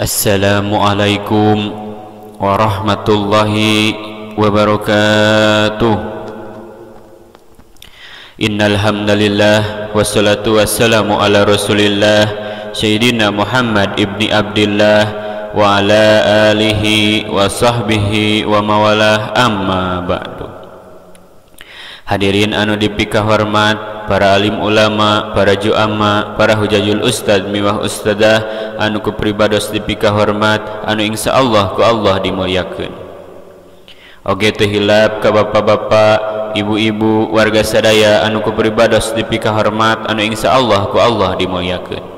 Assalamualaikum warahmatullahi wabarakatuh. Innal hamdalillah wassalatu wassalamu ala Rasulillah Sayyidina Muhammad ibni Abdillah wa ala alihi wa sahbihi wa mawalah, amma ba'du. Hadirin anu dipikahormat, para alim ulama, para juama, para hujajul ustad miwah ustadah anu ku pribados dipikahormat, anu insyaallah ku Allah dimuliakeun. Oge teu hilap ka bapak-bapak, ibu-ibu, warga sadaya anu ku pribados dipikahormat, anu insyaallah ku Allah dimuliakeun.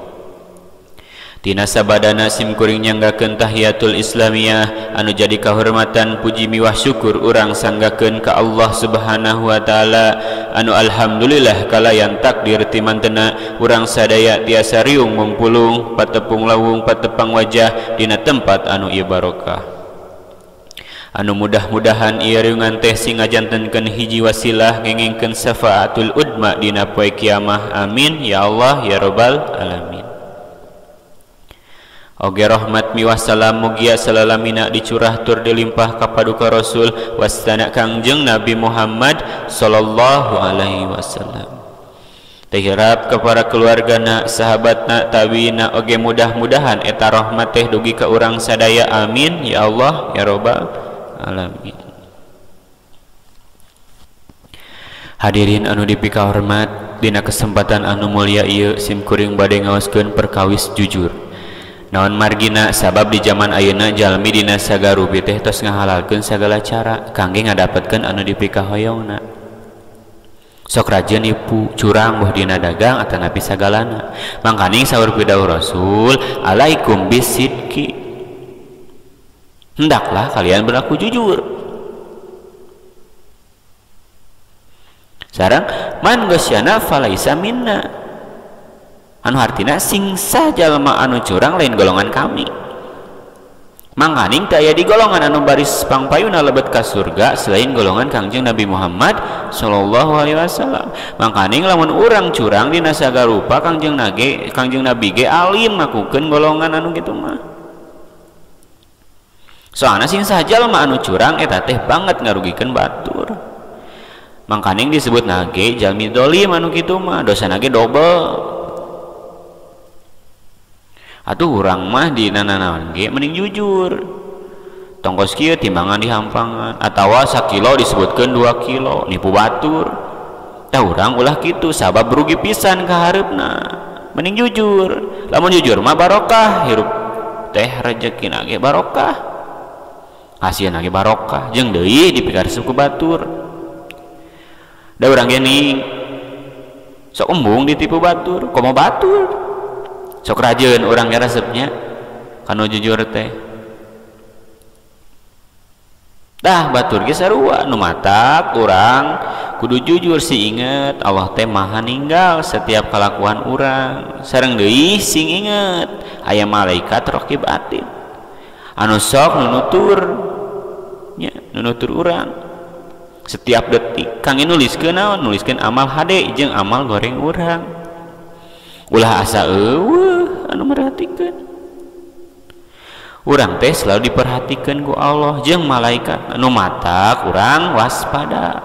Tina sabadana sim kuring nyanggakeun tahiyatul islamiyah anu jadi kahormatan puji miwah syukur urang sanggakeun ka Allah Subhanahu wa taala, anu alhamdulillah kalayan takdir timantena urang sadaya tiasa riung mumpulung patepung lawung patepang wajah dina tempat anu ieu barokah. Anu mudah-mudahan ieu riungan teh sing ngajantenkeun hiji wasilah ngengengkeun syafaatul udma dina poe kiamah. Amin ya Allah ya rabbal alamin. Oge rahmat miwah salam mugia salalamina dicurah tur dilimpah ka paduka Rasul wastana Kangjeng Nabi Muhammad sallallahu alaihi wasallam. Tehirap ka para keluargana, sahabatna, tabiina, oge mudah-mudahan eta rahmat teh dugi ka urang sadaya. Amin ya Allah ya rabbal alamin. Hadirin anu dipikahormat, dina kesempatan anu mulia ieu sim kuring bade ngaoskeun perkawis jujur. Naon margina sabab di zaman ayeuna jalmi dina sagarupi teh tos ngahalalkeun sagala cara kangge ngadapatkeun anu dipikahoyongna. Sok rajin nipu, curang boh dina dagang atanapi sagalana. Mangkaning saur pidawuh Rasul, alaikum bisidqi. Hendaklah kalian berlaku jujur. Sareng man ghasyana falaisa minna. Anu hartina singsa jalma anu curang lain golongan kami. Mangkaning teu aya di golongan anu baris pangpayuna lebet ka surga selain golongan Kangjeng Nabi Muhammad sallallahu alaihi wasallam. Mangkaning lamun urang curang dina sagarupa Kangjeng Nabi ge alim ngakukeun golongan anu kitu mah. Soalna singsa jalma anu curang eta teh banget ngarugikeun batur. Mangkaning disebut nage jalmi dolim anu kitu mah, dosana ge dobel. Atuh urang mah di nanaon ge mending jujur. Tongkos kieu timbangan dihampangan atawa sakilo disebutkeun 2 kilo, nipu batur. Tah urang ulah kitu sabab rugi pisan ka hareupna. Mending jujur. Lamun jujur mah barokah, hirup teh rejekina ge barokah. Hasilna ge barokah, jeung deui dipikaresep ku batur. Da urang ge ning sok embung ditipu batur, komo batur. Sok rajin orang ge resepnya kanu jujur teh. Dah batur ge sarua nu matak urang kudu jujur, si inget Allah teh maha ninggal setiap kalakuan urang. Sareng deui sing inget aya malaikat raqib atid anu sok nunutur nya, nunutur urang setiap detik. Kang nuliskeun naon? Nuliskeun amal hade jeung amal goreng urang. Ulah asa eueuh anu merhatikeun. Urang teh selalu diperhatikeun ku Allah jeung malaikat anu matak urang waspada.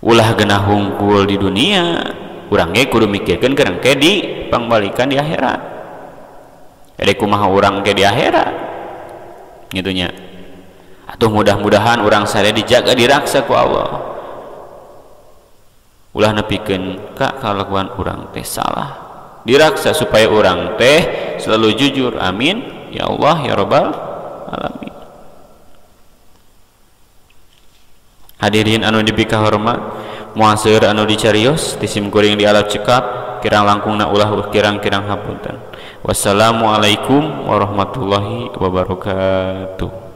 Ulah genah hungkul di dunia, urang ge kudu mikirkeun keur engke di pangbalikan di akhirat. Jadi kumaha urang ke di akhirat gitu nya. Atuh mudah-mudahan urang sadaya dijaga diraksa ku Allah. Ulah nepikeun ka kalakuan urang teh salah, diraksa supaya urang teh selalu jujur. Amin ya Allah ya rabbal alamin. Hadirin anu dipikahormat, muaseur anu dicarios, ti sim kuring di alap cekap, kirang langkungna ulah kirang-kirang hapunten. Wassalamualaikum warahmatullahi wabarakatuh.